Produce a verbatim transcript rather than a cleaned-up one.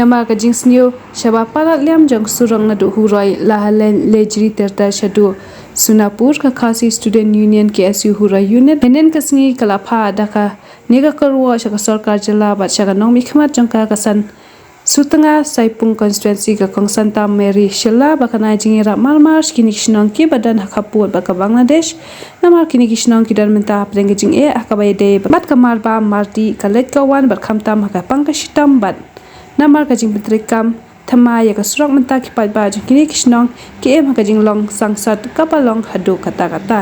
Namar ka jingsniew shaba palat liam jong surok naduh Huroi la ha leit leit jri ter ter shaduh Sunapur, ka Khasi Student Union, K S U, Huroi Unit, hynnin ka sngi ka la phah da kane ka kyrwoh sha ka sorkar jylla bad sha ka nongmihkhmat jong ka, ka san Sutnga Saipung Constituency, ka Kong Santa Mary Shylla, ba kan ai jingïarap marmar sha kine ki shnong kiba don ha khappud bad ka Bangladesh. Namar kine ki shnong ki don mynta hapdeng ka jingeh ha kaba ïadei bad ka marbam mardih, ka leit ka wan bad khamtam ha ka pang ka shitom bad namar ka jingpyntreikam thymmai ïa ka surok, mynta ki paidbah jong kine ki shnong ki im ha ka jinglong sangsot kaba long haduh katta katta.